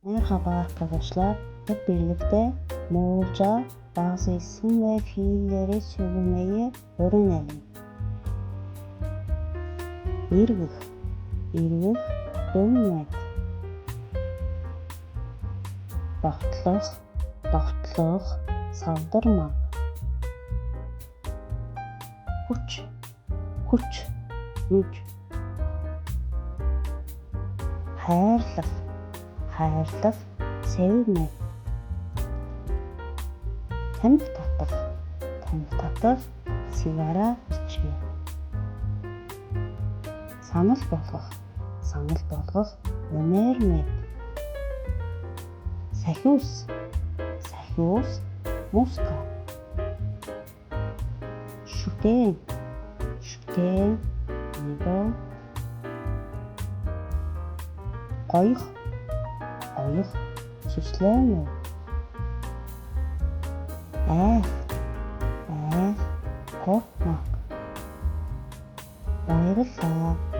Merhaba arkadaşlar. Hep birlikte Moğolca bazı isim ve fiilleri söylemeyi öğrenelim. Эргэх, эргэх, dönmek. Довтлох, довтлох, saldırmak. Хүч, хүч, güç. Хайрлах, хайрлах, sevmek. Тамхи татах, тамхи татах, sigara içmek. Санал болгох, санал болгох, önermek. Сахиус, сахиус, muska. Шүтээн, шүтээн, небо. Гоёх, гоёх, süsleme. Айх, айх, korkmak. Баярлалаа.